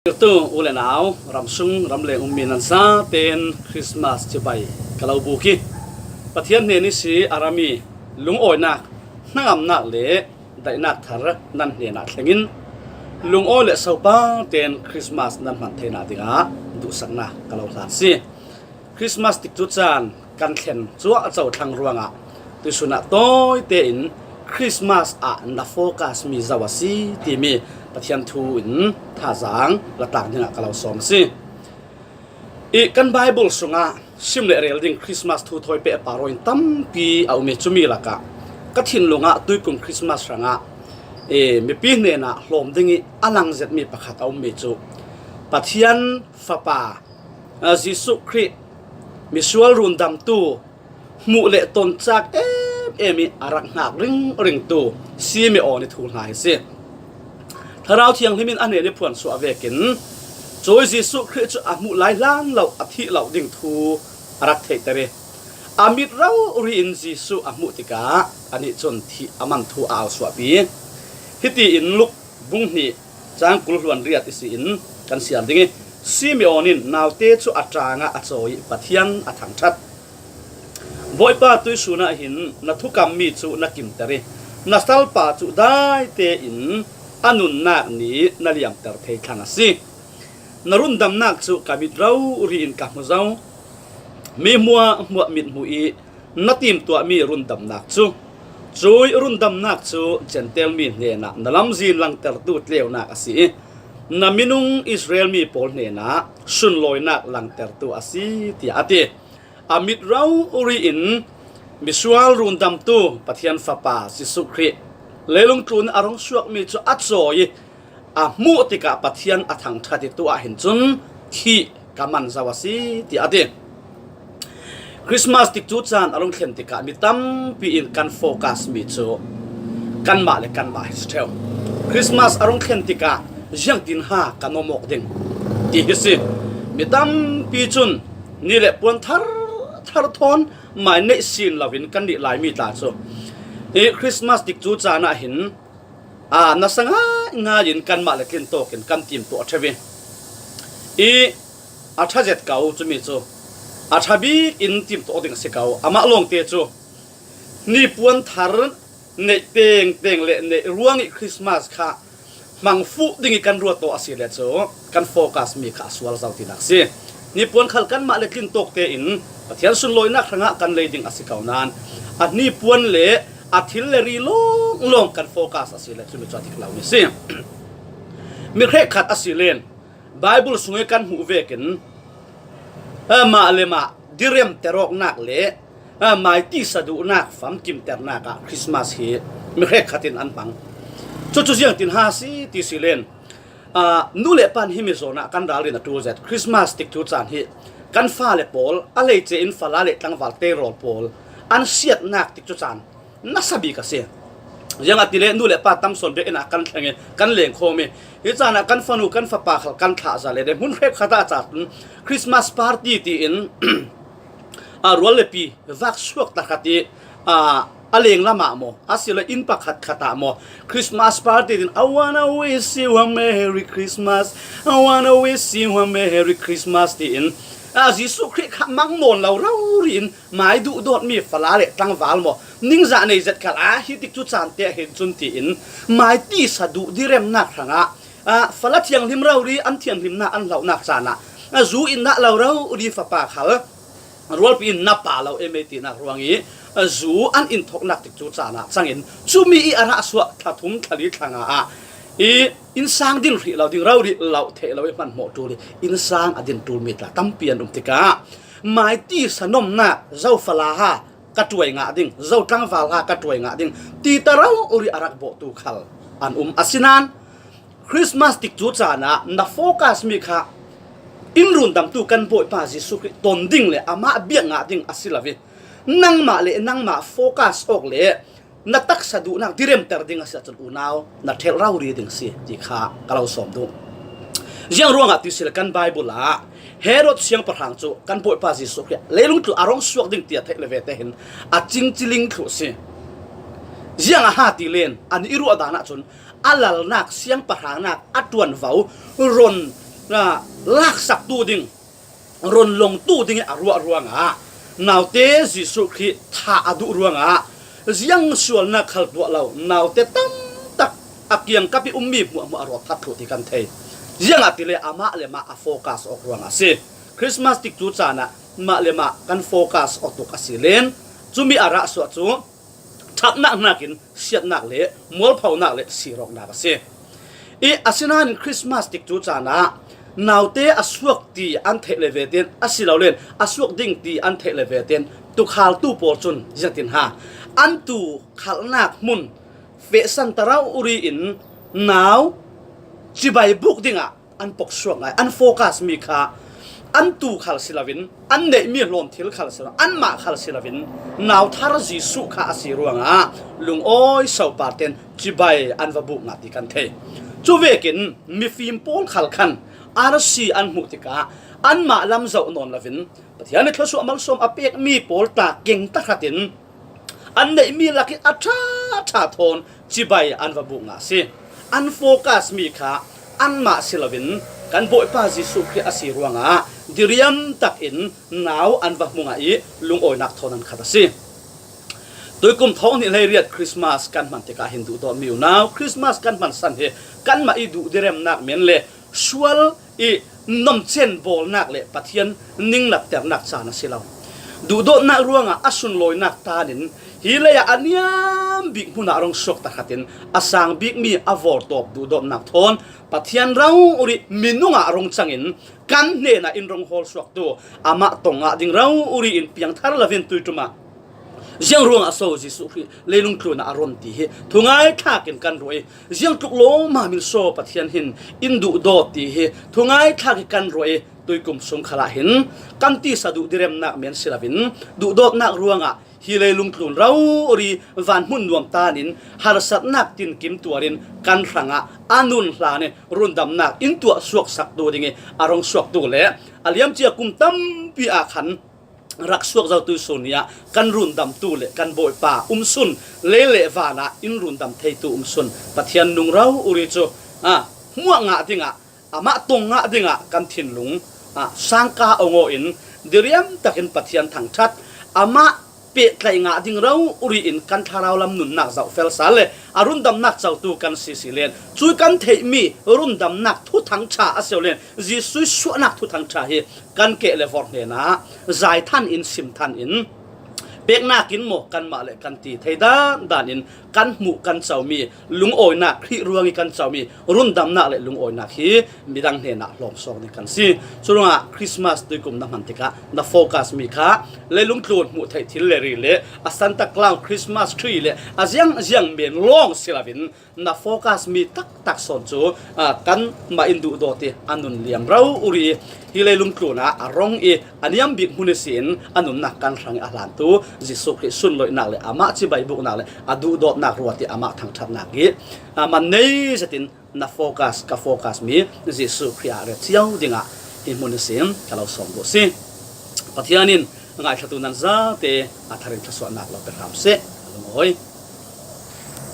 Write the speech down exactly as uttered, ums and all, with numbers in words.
Tirtu u le nau, ramsung ramleng ummi nan zaten Christmas chibai ka lo buk hi. Pathian hnen i si a rami lungawinak, hnangamnak le daihnak thar nan hnenah thlengin lungawi le sopaten Christmas nan hman theihna dingah duhsakna ka lo hlan si. Christmas tikcu caan kan thlen cuahco thlang ruangah tuisun ah tawite in Christmas ah na focus mi zo a si timi Pathian thu in thazaang la tlak dingah ka lo sawm a si. I kan Bible sungah sim le rel ding Christmas thu thawi pehpar in tampi a um i cumi lakah ka thinlung ah tuikum Christmas hrangah i mipi hnenah hlawm ding i a lang zetmi pakhat a ummi cu Pathian Fapa, a, Jesuh Khrih misual rundamtu hmuh le toncak em em i a rak hngak ringringtu Simeon i thu hna hi si. Thlarau Thianghlim in a hnen i phuansuah vekin cuih Jesuh Khrih cu a hmuh lai hlan lo a thih lo ding thu a rak theihter i a mit rori in Jesuh a hmuh tikah anih cun thih a man thu a au suahpi. Hiti in Luk bung hnih cang kul hluan riat i si in kan siar ding i Simeon in naute cu a ṭaang ah a cawi i Pathian a thangṭhat. Bawipa, tuisun ah hin na thukammi cu na kimter i na salpa cu dai tein a nunnak nih na liamter thei thlang a si. Na rundamnak cu ka mit rori in ka hmu zo. Mi hmuahhmuah mithmuh i na timtuahmi rundamnak cu, cuih rundamnak cu Jentail mi hnenah na lamzin langtertu tleunak a si i na minung Israel mi pawl hnenah sunlawinak langtertu a si, tiah a ti. A mit rori in misual rundamtu Pathian Fapa Jesuh Khrih leilung tlun a rung suakmi cu a cawi i a hmuh tikah Pathian a thangṭhat i tu ah hin cun thih ka man zo a si, tiah a ti. Christmas tikcu caan a rung thlen tikah mi tampi in kan focus mi cu kanmah le kanmah hi si ṭheu. Christmas a rung thlen tikah ziangtin ha kan om awk ding ti hi si. Mi tampi cun ni le puan thar thar thawn mai neih sin loin kan nih Laimi tla cu i Christmas tikcu caan ah hin aa, nasa ngaingai in kanmah le tlin tawk in kan timtuah ṭheu i, i a ṭha zet ko cumi cu a ṭha bik in timtuah ding a si ko. Amah lawngte cu nipuan thar neih tengteng le neih ruang i Christmas kha hmang fuh ding i kan ruat tawh a si le cu kan focus mi kha a sual zo tinak si. Nipuan khal kanmah le tlin tawk tein Pathian sunlawinak hrangah kan lei ding a si ko nain a hnipuan le a thil le ri lawnglawng kan focus a si le cumi cu a dik lo mi si. Mi hrekkhat a si len Bible sung i kan hmuh vekin, amah le mah diremter awknak le, a, mai tisa duhnak famkimternak ah Christmas hi mi hrekkhat in an hmang. Cucu ziangtin ha si ti si len, a, nu le pa himi zawn ah kan ralrin a ṭul zet Christmas tikcu caan hi kan fale pawl a hleice in fala le tlangval teirawl pawl an siatnak tikcu caan nasa bik a si. Ziangahtile nu le pa tam sawn biakinn ah kan thleng i kan lengkhawm i hi caan ah kan fanu kan fapa khal kan thlah za le hmun hrekkhat ah caan Christmas party tiin a rual le pi vak suak ta khat i, a, a leng lamah maw, a si le inn pakhat khat ah maw, Christmas party tin, "I wanna wish you a Merry Christmas, I wanna wish you a Merry Christmas," tiin, a, Jesuh Khrih kha mang nawn lo rori in mai duh dawtmi fala le tlangval maw, ningzah nei zet khal a hi tikcu caan te ah hin cun tiin mai tisa duh diremnak hrangah, a, fala thianghlim rori an thianghlimnak an hlohnak caan ah, a, zu in dah lo rori fapa khal rualpi in na pa lo em ei tinak ruang i, a, zu an in thoknak tikcu caan ah cangin cumi i a rah suah thla thum thla li thla nga ah i innsang din hrih lo ding rori lo theih lo i hmanhmawh ṭul i innsang a din ṭulmi tla tampi an um tikah mai tisa nomnak zo fala ha ka ṭuai ngah ding, zo tlangval ha ka ṭuai ngah ding ti ta rori a rak bawhtu khal an um. Asinain Christmas tikcu caan ah na focus mi kha in rundamtu kan Bawipa Jesuh Khrih ton ding le amah biak ngah ding a si lo i nangmah le nangmah focus awk le na taksa duhnak diremter ding a si ahcun unau na ṭhelh rori ding si ti kha ka lo sawm duh. Ziang ruangah ti si le kan Bible ah Herod siangpahrang cu kan Bawipa Jesuh Khrih leilung tlun a rung suak ding tiah theih le vete hin a cingciling thluh si. Ziang a ha ti len an i ruah dan ahcun a lalnak siangpahrangnak a ṭuanvo ron na laksaktu ding, ronlongtu ding i a ruah ruangah, naute Jesuh Khrih thah a duh ruangah, ziang sualnak khal tuah lo, naute tamtak a kiangkap i ummi hmuahhmuah a ruat that thluh ti kan thei. Ziangahtile amah le mah a focus awk ruangah a si. Christmas tikcu caan ah mah le mah kan focus awk tuk a si len, cumi a rah suah cu ṭhatnak hnakin siatnak le mualphonak le sirawknak a si. I asinain Christmas tikcu caan ah naute a suak ti an theih le ve tein, a si lo len a suak ding ti an theih le ve tein, tukhaltu pawl cun ziangtin ha an tuu khalhnak hmun fehsan tarau uri in nau cibai buk dingah an poksuak ngai. An focus mi kha an tuu khal si loin, an neihmi hlawn thil khal si lo, anmah khal si loin, nau thar Jesuh kha a si ruangah lungawi sopar tein cibai an va buk ngah ti kan thei. Cuvekin mifim pawl khal khan arsi an hmuh tikah anmah lam zoh nawn loin, Pathian i thluasuah malsawm a pekmi pawl tla keng tahratin an neihmi lakih a ṭha ṭha thawn cibai an va buk ngah a si. An focus mi kha anmah si loin, kan Bawipa Jesuh Khrih a si ruangah diriam takin nau an va hmu ngah i lungawinak thawn an khat a si. Tuikum thawng hnih hleiriat Christmas kan hman tikah hin duhdawtmi unau, Christmas kan hman san hi kanmah i duhdiremnak men le sual i nomcen bawlnak le Pathian ninglatternak caan a si lo. Duhdawtnak ruangah a sunlawinak taanin hi leiah a niam bik hmunah a rung suak tahratin a sang bikmi a vawltawp duhdawtnak thawn Pathian rau uri minungah a rung cangin kan hnenah in rung hawlsuaktu, amah tong ngah ding rau uri in piangthar loin tuiṭum ah ziang ruangah so Jesuh Khrih leilung tlunah a run ti hi thungai thlakin kan ruah i, ziang tluk lawmam in so Pathian hin in duhdawt ti hi thungai thlak i kan ruah i, tuikum sung khalah hin kan tisa duhdiremnak men si loin, duhdawtnak ruangah hi leilung tlun rori vanhmun nuam taanin harsatnak tinkim tuarin kan hrangah a nun hlan i rundamnak in tuah suaksaktu ding i a rung suaktu le a liamcia kum tampi ah khan rak suak zotu sun ni ah kan rundamtu le kan Bawipa um sun, lei le van ah in rundam theitu um sun, Pathian nung rori cu, a, hmuah ngah dingah, amah tong ngah dingah kan thinlung, a, sangka awng aw in diriam takin Pathian thangṭhat, amah pehtlaih ngah ding rori in kan thlarau lam nunnak zohfel sal le a rundamnak cotu kan si si len, cui kan theihmi rundamnak thuthang ṭha a si lo len, Jesuh suahnak thuthang ṭha hi kan keh le vorh hnenah zaithan in, simthan in, peknak in maw kanmah le kan ti thei dan dan in kan hmuh kan comi lungawinak, Khrih ruang i kan comi rundamnak le lungawinak hi midang hnenah hlawmsawk ding kan si. Curuangah Christmas tuikum na hman tikah na focus mi kha leilung tlun hmuh theih thil le ri le a Santa Claus, Christmas tree le a ziang ziang men lawng si loin, na focus mi taktak sawn cu, a, kanmah in duhdawt i a nun liam rori hi leilung tlunah a rung i a niam bik hmun ihsin a nunnak kan hrang i a hlantu Jesuh Khrih sunlawihnak le amah cibai buknak le a duhdawtnak ruat i amah thangṭhatnak i, a, man nei zetin na focus, ka focus mi Jesuh Khrih ah ret cio dingah hi hmun ihsin ka lo sawm duh si. Pathian in a ngaithlatu nan zate a tharin thluasuahnak lo pe hram seh. A lungawi.